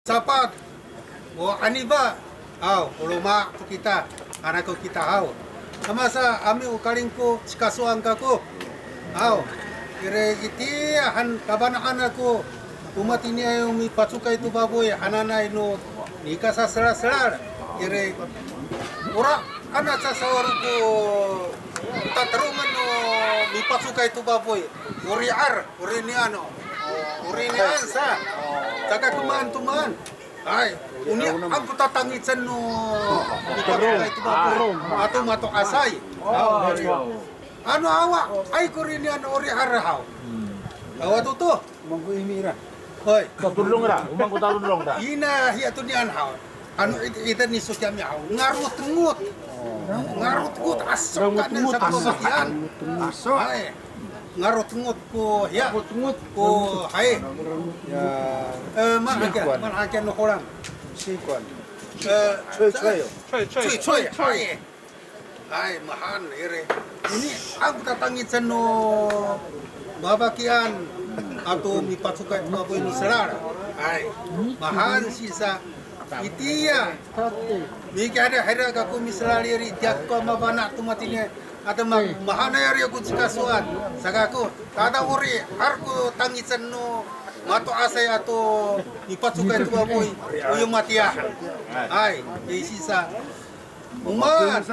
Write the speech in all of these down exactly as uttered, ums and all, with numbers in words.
sapat, o aniba, aw, o loma' to kita, hanako kita haw. Samasa ami o Kalingko cikasoan kako. Aw, iri itiya han kafana'an ako, o matiniay o mipacokay to fafoy hananay no nika saselaselal. Iri, ora ana sasawal ko tataroman no mipacokay to fafoy. O ri'ar, o rinian o. O rinian sa. Caka komaen to maan. Hay, o nian ko tatangicen no mipacokay to fafoy ato mato'asay. Ano awa, ay ko rinian o ri'ar haw. Awa to to. Mangko imi ira. Hoy. Tatodong ira, o mangko tatodong ira. Ina hiya to nian haw. Ano it-, iten iso kiyami haw. Ngarotngot. Ngarotngot, aso kanen sa ko kiyan. Aso. Hay. Ngarotngot ko hiya. Ngarotngot ko, hay. Ya. E, maan hakiya, maan hakiya no Holam. Sikuan. E, coy, coy. Coy, coy, hay. Hay, mahaen iri. Inian ko tatangicen no fafakian ato mipacokay to fafoy no selal. Hay, mahaen sisa. Itiya. Mikihadahira kako miselal iri, tiya ko mafana' to matini. Ato ma-, mahaenay iri ko cikasoan. Sa kako, tada o ri'ar ko tangicen no mato'asay ato mipacokay to fafoy, o yo matiya. Hay, i sisa. O maan,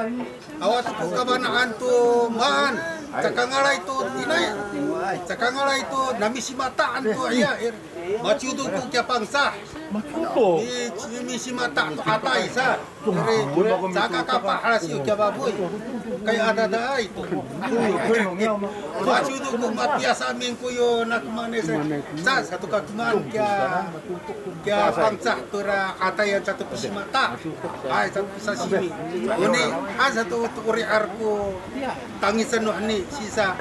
awa to ko kafana'an to maan, cakangalay to tinay, cakangalay to namisimataan to iya, ir, maciwdo ko kiya Pangcah. Maciwdo. Mi, misimata to atay sa, iri, caka kapah halasiyo kiya fafoy, kay adadaay to. Maciwdo ko mapiyas amin ko yo nakemanay sa, sa, sato kakeman kiya Kiya Pangcah to ira atayan sato pisimata. Ay, sato pisasimi. Onian sato to o ri'ar ko tangicen no heni sisa.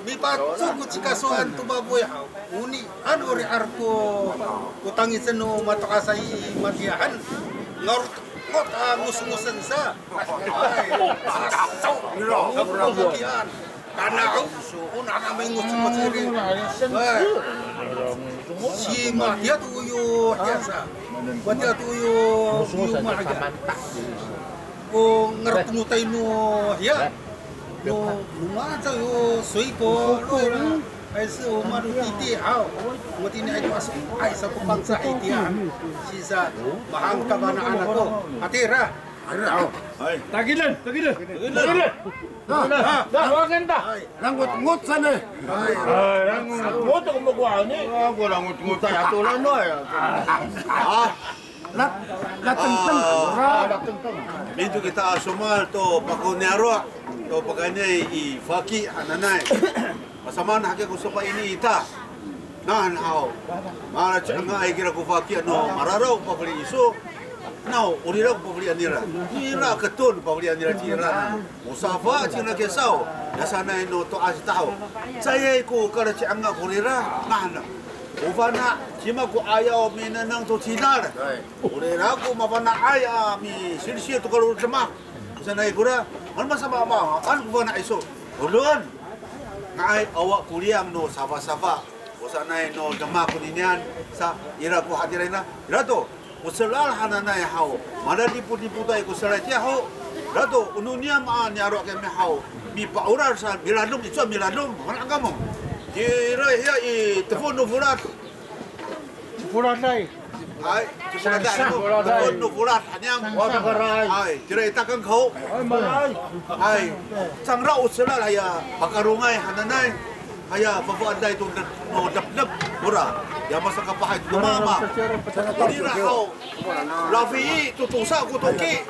Mipacok ko cikasoan to fafoy haw. Onian o ri'ar ko, ko tangicen no mato'asay matiyahan. Ngarotngot a ngosngosen sa. Ay, aso. Ngosngosen kiyan. Kana o, o nana may ngosngosen iri. Ay. Simatiya to yo hiya sa. Matiya to yo, yo mahakiya. O ngarotngotay no hiya. No, no maan sa yo, soyko, lo ira. Ay, so, o mano titi haw. Matiniay to aso, ay, sa ko Pangcah itiya. Sisa, mahaen kafana'an ako. Hatira. Takiden, takiden. Takiden. Da, da, waken ta. Langot-ngot sanay. Langot-ngot ko mokowa ni. Ako langot-ngot ta, ato lanoy. A. Latengteng. A, latengteng. Mito kita a somowal to pako niyaro', to pakayni i faki hananay. Masamaan hakiya ko sofa ini ita. Nahan haw. Malacecay kira ko faki ano mararaw pafeli iso. Naw, o rira ko pafelian nira. Ira keton pafelian nira cira. O safa cira kisaw. Yasanay no to'as ita haw. Caay ko kalacecay ko rira. Nahan. O fana', cima ko 'ayaw minengneng to cidal. O rira ko mafana'ay a misilsil to kalodemak. Sanay kora, ano masamamaan ko fana' iso. Oloan. Nga'ay awa ko liyang no safasafa. O sanay no demak koninian sa ira ko hatiraay na. Ira to, o selal hananay haw. Malalipotlipotaay ko selal itiya ho. Ira to, o no niyam a niyaro' kiyami haw. Mipa'orad sa miladom, icowa miladom. Mana kamo? Ira hiya i tefon no folad. Foladay. Hay, foladay. Tefon no folad han niyam. Hay, tira i takang kaho. Hay, cangra o selal haya pakarongay hananay. Haya fafoaday to no depdep. Ora, ya masakapahay to mama. Ira haw. Lafii to tosa ko toki.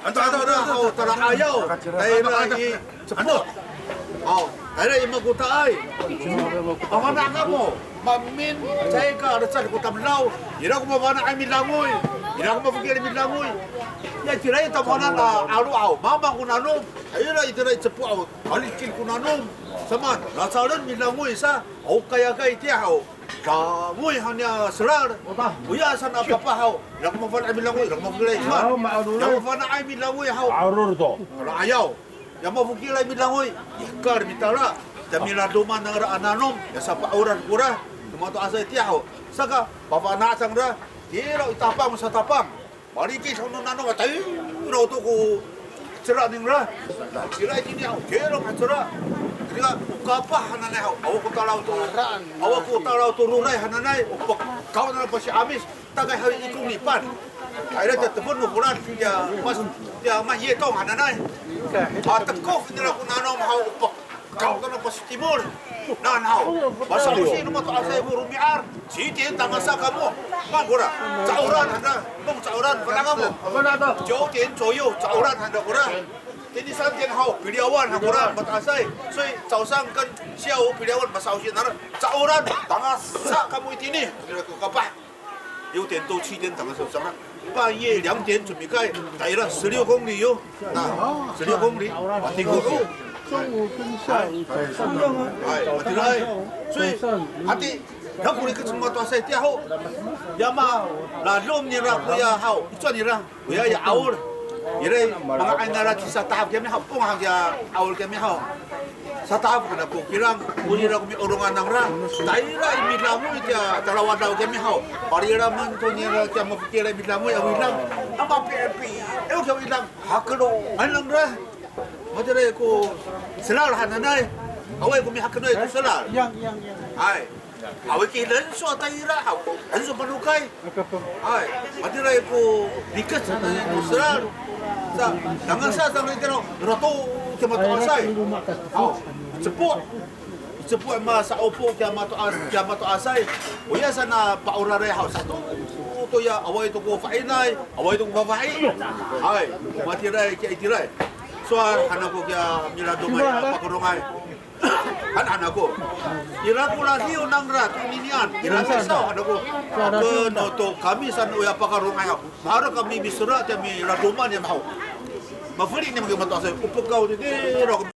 Anta, anta, anta haw, tala 'ayaw. Tayra i Cepo'. Aw, tayra i Makota'ay. Mafana' kamo, maemin, caay ka lecad ko tamdaw. Ira ko mafana'ay midangoy. Ira ko mafokilay midangoy. Ya, itira i tamowanan a 'alo aw, mamang ko nanom. Ira itira i Cepo' aw, halikid ko nanom. Samaan, lacalen midangoy sa, aw kayakay itiya aw. Dangoy han niya selal. Oya saan a kapah aw. Ira ko mafana'ay midangoy, ira ko mafokilay iman. Ira ko mafana'ay midangoy aw. 'Aror to. Kala 'ayaw. Ya mafokilay midangoy, ya hekal mitala. Ya miladoman nangra a nanom, ya sapa'orad kora. Mato'asay tiya ho. Saka, pafana' cangra, tira i tapang satapang. Malikis ho no nano, matay, ira to ko cera ningra. Tira itini ho, tira ko cera. Tira, o kapah hananay ho, awa ko talaw to, awa ko talaw to roray hananay, o pekaw na pasi'amis, tagay haw i kong nipan. Tayra ta tefon no Holan, ya, mas, ya, mas yetong hananay. A, tekof nira ko nano, mahaw, o pek Kaw to na pasitimol. Nan haw. Masa'osi no mato'asay ko romi'ad. 七点 tangasa kamo. Maan kora. Caoran handa. Mong caoran. Fana' kamo. 九点左右 caoran handa kora. Tini 三点 haw. Piliyawan han kora. Mato'asay. 所以早上跟下午 piliyawan masa'osi nara. Caoran. Tangasa kamo itini. Ira ko kapah. 六点多七点 tangasa saan. 半夜两点 cemikay, tayra 十六公里 yo. Na, 十六公里, matiko to. 中午跟下午早上。Hay, matiraay. 所以, hati, ya ko rikec no mato'asay tiya ho. Ya malalom nira koya haw, icowa nira. Koya ya 'aol. Iray, manga'ay nara ci Satahaf kiyami haw, pong han kiya 'aol kiyami haw. Satahaf han ako kilang, o nira ko mi'orongan nangra. Tayra i midangoy kiya talawadaw kiyami haw. Parilamen to nira kiya mafokilay midangoy a widang. A mapi'epi, ew kiya widang. Hakelongan nangra. Matiraay ko selal hananay. Awaay ko mihakenoay ko selal. Yang, yang, yang. Hay. Awaay ki renso a tayra haw. Renso panokay. Hay, matiraay ko rikec hananay no selal. Sa, tangasa sa ritira, rato kiya mato'asay. Haw, cepo'. Cepo' masa'opo kiya mato'as, kiya mato'asay. Oya sa na pa'oraday haw, sato to ya, awaay to ko fa'inay, awaay to ko fafahi. Hay, matiraay kiya itiraay. Sowal han ako kiya miladomay a pakarongay. Han han ako. Ira ko radiw nangra to ninian. Ira ko saw han ako. Keno to kami saan oya pakarongay haw. Maherek kami misera' tiya miladoman ya mahaw. Mafeli niyam kiya mato'asay. O pekaw to